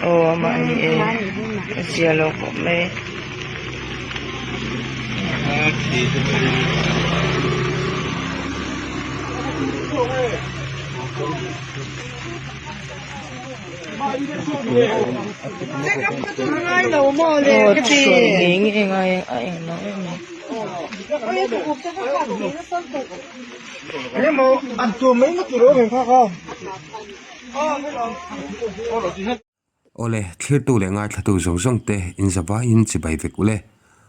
Aw amah a ni e a zia lo khawp mai. Aw hruai ngei ngei a ngai a englo em mai. Awle, thlirtu leh ngaithlatu zawng zawng te in zavaiin chibai vek ule.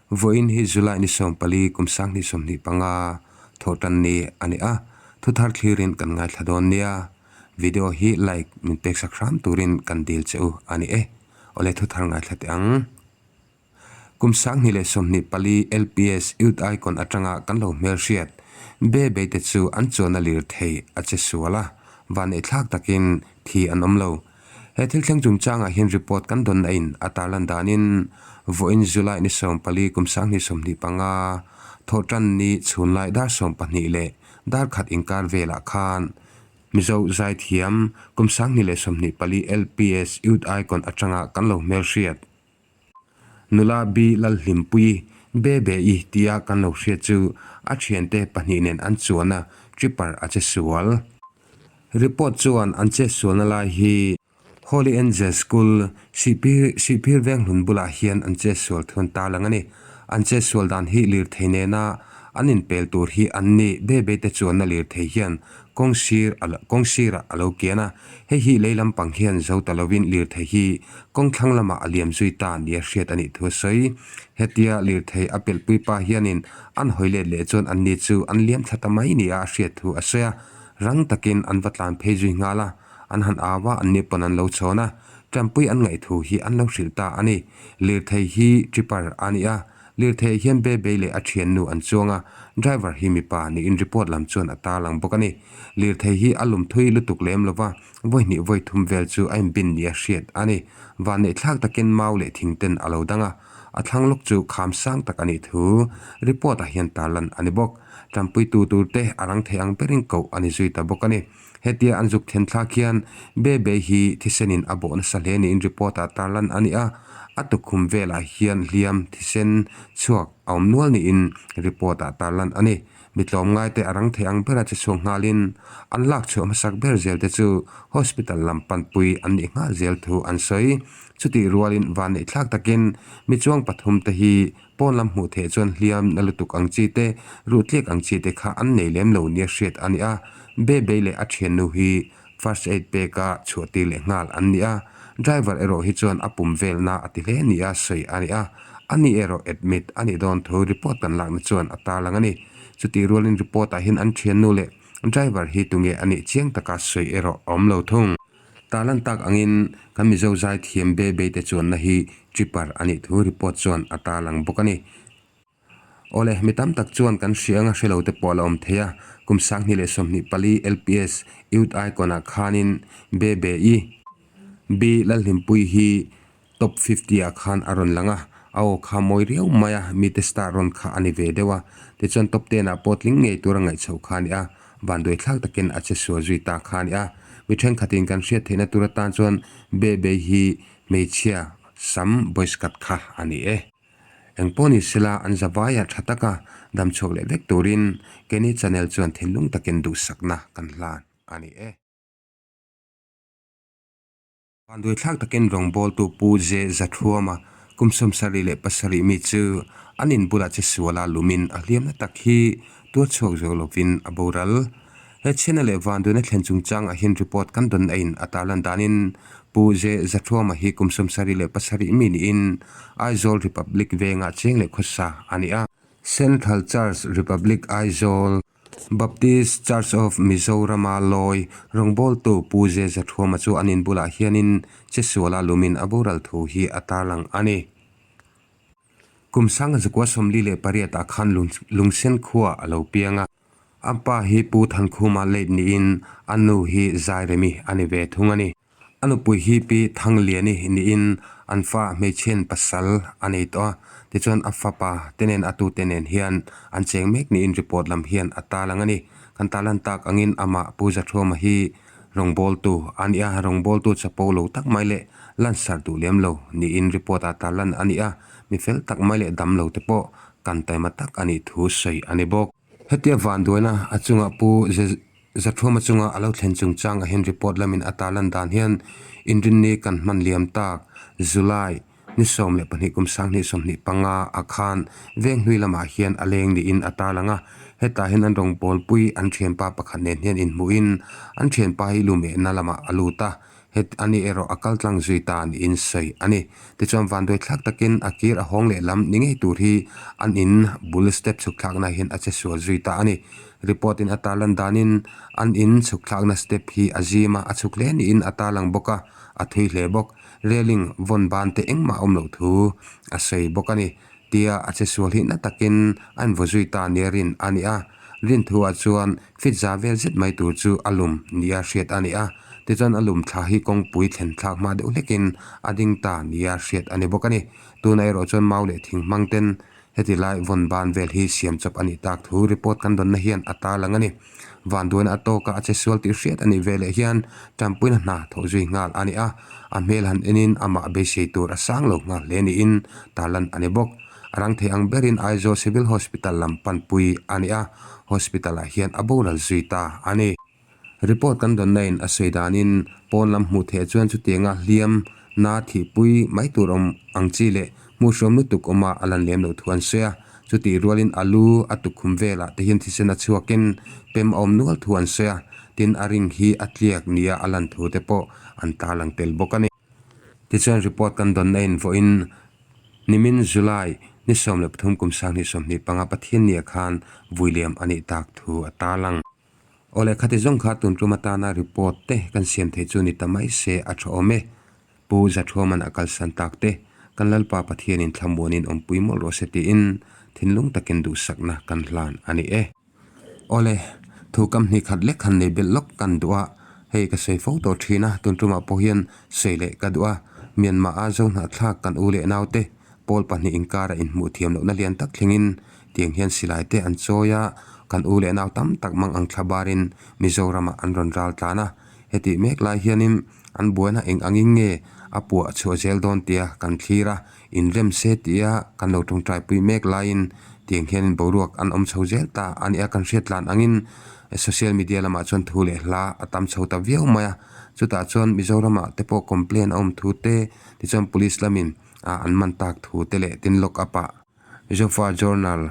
Vawiin hi July ni 14 kum 2025 thawhtan ni a ni a, thuthar thlirin kan ngaithla dawn nia. Video hi like min peksak hram turin kan dil che u a ni e. Awle thuthar ngaithla teh ang. Kum 2024 LPS Youth Icon atanga kan lo hmelhriat Be Beite chu an chuan a lir thei a che sual a, vaneihthlak takin thi an awm lo. He thil thleng chungchangah hian report kan dawn nain a tarlan danin vawiin July ni 14 kum 2025 thawhtan ni chhunlai dar 12 leh dar khat inkar velah khan Mizo zaithiam kum 2024 LPS Youth Icon atanga kan lo hmelhriat Nula Bi Lalhlimpuii, Bebe-i tia kan lo hriat chu a thiante pahnih nen an chuan a, tripper a che sual. Report chuan an che sualna lai hi Holy Angel School, Sihphir, Sihphir Venghlun bulah hian an che sual thun ta lang a ni. An che sual dan hi lirthei nena an inpel tur hi an ni. Bebe te chuanna lirthei hian kawng sir a kawng sirah a lo kian a, hei hi lei lampang hian zo ta lovin lirthei hi kawng thlang lamah a liam zui ta nia hriat a nih thu a sawi. Hetia lirthei a pelhpui pa hianin an hawi let leh chuan anni chu an liam thla ta mai nia a hriat thu a sawi a, rang takin an va tlan phei zui nghal a, an han au a, anni pawn an lo chhawn a, tanpui an ngaih thu hi an lo hrilh ta a ni. Lirthei hi tripper a ni a. Lirthei hian Bebei leh a thiannu an chuang a, driver hi mipa niin report lam chuan a tarlang bawk a ni. Lirthei hi a lum thui lutuk lem lova, vawi hnih vawi thum vel chu a inbin nia hriat a ni. Vanneih thlak takin mau leh thing ten a lo dang a, a thlang lawk chu kham sang tak a nih thu report ah hian tarlan a ni bawk. Tanpuitu tur te a rang thei ang berin koh a ni zui ta bawk a ni. Hetia an zuk then thlak hian Bebe hi thisenin a bawh nasa hle niin report ah tarlan a ni a, a tukkhum velah hian hliam thisen chhuak a awm nual niin report ah tarlan a ni. Mi tlawmngai te a rang thei ang bera che chhuak nghalin an lak chhuah hmasak ber zel te chu hospital lam panpui an nih nghal zel thu an sawi. Chutih rualin vanneih thlak takin mi chuang pathum te hi Pawn lam hmuh theih chuan hliam na lutuk ang chi te, ruh tliak ang chi te kha an nei lem lo nia hriat a ni a. Bebei leh a thiannu hi first aid peka chhuah tir leh nghal an ni a. Driver erawh hi chuan a pum velna a ti hle nia sawi a ni a. Ani erawh admit a nih dawn thu report kan lakna chuan a tarlang a ni. Chutih rualin report ah hian an thiannu leh driver hi tunge a nih chiang taka sawi erawh a awm lo thung. Tarlan tak angin kan Mizo zaithiam Bebei te chuanna hi tripper a nih thu report chuan a tarlang bawk a ni. Awle, mi tam tak chuan kan hria anga hrelo te pawh a la awm thei a, kum 2024 LPS Youth Icon ah khanin Bebe-i B Lalhlimpuii hi Top 50 ah khan a rawn lang a, a aw kha mawi riau mai a, mite star rawn kha a ni ve deuh a, tichuan top ten ah pawh tling ngei tur a ngaih chhoh kha a ni a, vanduai thlak takin a che sual zui ta kha a ni a, mi thenkhatin kan hriat theihna tur atan chuan Bebe hi hmeichhia sam boys cut kha a ni e. Engpawh ni sela an zavaiah tha taka damchhuak leh vek turin keini channel chuan thinlung takin duhsakna kan hlan a ni e. Vanduaithlak takin rawngbawltu Pu Ze Zathuama kum 77 mi chu an in bulah che suala lumin a hliamna tak hi tuar chhuak zo lovin a boral. He chhiatna leh vanduaina thlen chungchangah hian report kan dawn aiin a tarlan danin Pu Ze Zathuama hi kum 77 mi niin Aizawl Republic vengah cheng leh khawsa a ni a. Central Church Republic Aizawl. Baptist Church of Mizorama lawi rawngbawltu Pu Ze Zathuama chu an in bulah hianin chesuala lumin a boral thu hi a tarlang a ni. Kum sanga zakua 48 ah khan Lungsen khua a lo piang a. A pa hi Pu Thankhuma late niin a nu hi Zairemi a ni ve thung a ni. A nupui hi Pi Thangliani niin an fa hmeichhian pasal a nei tawh a, tichuan a fapa te nen a tute nen hian an cheng mek niin report lam hian a tarlang a ni. Kan tarlan tak angin amah Pu Zathuama hi rawngbawltu a ni a, rawngbawltu chapo lo tak mai leh lansar duh lem lo niin report ah tarlan a ni a, mi fel tak mai leh dam lo te pawh kan taima tak a nih thu sawi a ni bawk. Hetia vanduaina a chungah Pu Zathuama chunga a lo thlen chungchang ah hian report lamin a tarlan dan hian Inrinni kan hman liam tak July Ni 12 kum 2025 ah khan Venghlui lamah hian a leng niin a tarlang a, hetah hian an rawn pawlpui an thianpa pakhat nen hian inhmuhin an thianpa hi lumehna lamah a lut a, het a ni erawh a kal tlang zui ta niin sawi a ni. Tichuan vanduai thlak takin a kir a hawng leh lam ni ngei tur hi an in bul step chhuk thlakna hian a che sual zui ta a ni. Report in a tarlan danin an in chhuk thlakna step hi a zim a, a chhuk hle niin a tarlang bawk a, a thui hle bawk. Railing vawn ban te engmah a awm loh thu a sawi bawk a ni. Tia a che sual hi na takin a invaw zui ta nia rin a ni a. Rin thu ah chuan fit za vel zet mai tur chu a lum nia hriat a ni a. Tichuan a lum thla hi kawngpui thlen thlak hma deuh hlekin a ding ta nia hriat a ni bawk a ni. Tunah erawh chuan mau leh thing hmang ten heti lai vawn ban vel hi siam chawp a nih tak thu report kan dawnna hian a tarlang a ni. Vanduaina a tawk a, a che sual tih hriat a nih ve leh hian tanpuina hna thawh zui nghal a ni a, a hmel han enin amah beisei tur a sang lo nghal hle niin tarlan a ni bawk. A rang thei ang berin Aizawl Civil Hospital lam panpui a ni a, hospital ah hian a boral zui ta a ni. Report kan dawnna in a sawi danin pawn lam hmuh theih chuan chutianga hliam na thihpui mai tur awm ang chi leh hmuhhrawm lutuk awma a lan lem loh thu an sawi a. Chutih rualin a lu a tukkhum velah te hian thisen a chhuakin pem a awm nual thu an sawi a, tin a ring hi a tliak nia a lan thu te pawh an tarlang tel bawk a ni. Tichuan report kan dawnna in vawiin nimin July ni 13 kum 2025 Pathiannia khan vuiliam a nih tak thu a tarlang. Aw leh khati zawng kha tun tum atana report te kan siam thei chu ni ta mai se a tha awm e. Pu Zathuaman a kalsan tak te, kan Lalpa Pathianin thlamuanin awmpui mawlh rawh se tiin thinlung takin duhsakna kan hlan a ni e. Aw le, thu kam hnih khat lek han nei belh lawk kan duh a, hei ka sawi fo tawh thin a, tun tumah pawh hian sawi leh ka duh a, Myanmar a Zohnahthlak kan u leh naute Pawl pahnih inkara inhmuh thiam lohna lian tak thlengin tiang hian silai te an chawi a, kan u leh nau tam tak mang ang thla barin Mizoramah an rawn ral tlan a. Hetih mek lai hianin an buaina eng angin nge a puah chhuah zel dawn tia kan thlir a, inrem se tia kan lo tawngtaipui mek laiin tiang hianin boruak an awm chho zel ta a nia kan hriat tlan angin social media lamah chuan thu leh hla a tam chho ta viau mai a. Chutah chuan Mizoramah te pawh complaint a awm thu te tichuan police lamin ah an man tak thu te leh tin lock up ah Zofa Journal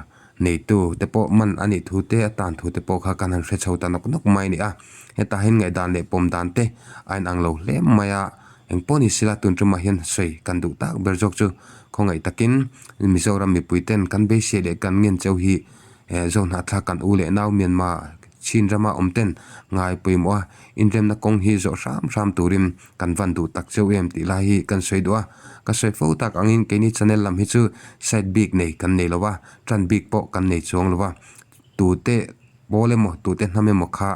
neitu te pawh man a nih thu te a tan thu te pawh kha kan han hre chho ta nawk nawk mai a ni a, hetah hian ngaihdan leh pawm dan te a inang lo hle mai a, engpawh ni sela tun tumah hian sawi kan duh tak ber zawk chu khawngaih takin Mizoram mipui ten kan beisei leh kan ngen cheu hi eh Zohnahthlak kan u leh nau Myanmar chin rama awm ten ngai pawimawh a inremna kawng hi zawh hram hram turin Kan van duh tak cheu em tih lai hi kan sawi duh a, ka sawi fo tak angin keini channel lam hi chu side bik nei kan nei lo va, tan bik pawh kan nei chuang lo va, tute pawl emaw tute hnam emaw kha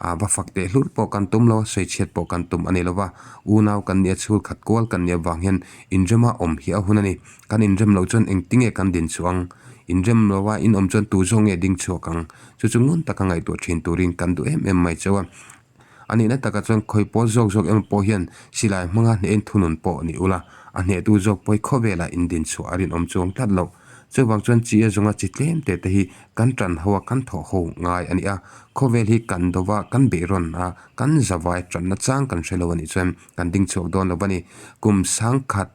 ah va fak teh hlur pawh kan tum lo a, sawi chhiat pawh kan tum a ni lo va, unau kan nia chhul khat kual kan nih avang hian inrema awm hi a hun a ni, kan inrem loh chuan engtinge kan din chhuah ang, inrem lo a inawm chuan tu zawk nge ding chhuak ang, chu chu ngun taka ngaihtuah thin turin kan duh em em mai cheu a. A nihna takah chuan khawi pawl zawk zawk emaw pawh hian silai hmanga hnehin thunun pawh ni ula, a hnehtu zawk pawh hi khawvelah indin chhuah a rinawm chuang tlat lo. Chuvang chuan chi a zawnga chi tlem te te hi kan tan ho a, kan thawh ho ngai a ni a. Khawvel hi kan do va, kan beihrawn a, kan zavai tanna chang kan hre lo a nih chuan kan ding chhuak dawn lo a ni. Kum sangkhat.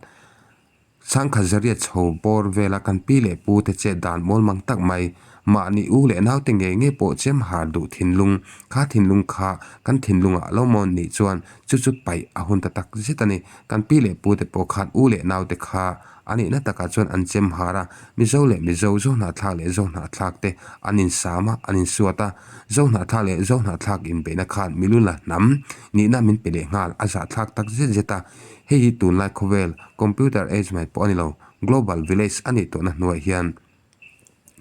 Sangkhat zariat chho bawr vela kan pi leh pu te chet dan mawl mang tak mai, mahni u leh naute ngei ngei pawh chem har duh thinlung, kha thinlung kha kan thinlungah lo mawn nih chuan chu chu paih a hun ta tak zet a ni. Kan pi leh pu te pawh khan u leh naute kha a nihna takah chuan an chem har a, Mizo leh Mizo, Zohnahthlak leh Zohnahthlak te an insam a, an insuat a, Zohnahthlak leh Zohnahthlak inbeihna khan Milula hnam nihna min pe leh nghal a zahthlak tak zet zet a, hei hi tunlai khawvel Computer age mai pawh a ni lo, Global Village a nih tawhna hnuaiah hian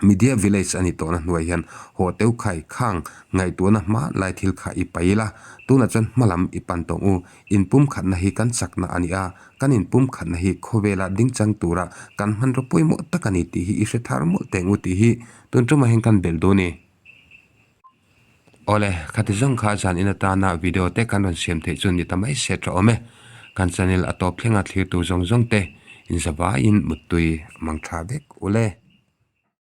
Media Village a nih tawhna hnuaiah hian haw teu khai khang ngaihtuahna hma lai thil kha i pai ila, tunah chuan hma lam i pan tawh u. Inpumkhatna hi kan chakna a ni a, kan inpumkhatna hi khawvela dingchang tura kan hmanraw pawimawh tak a ni tih hi i hre thar mawlh teng u tih hi tun tumah hian kan belh duh a ni. Awle, khati zawng kha zan in atana video te kan rawn siam theih chu ni ta mai se tha awm e. Kan channel a tawp thlenga thlirtu zawng zawng te inzavaiin muttui mang tha vek ule.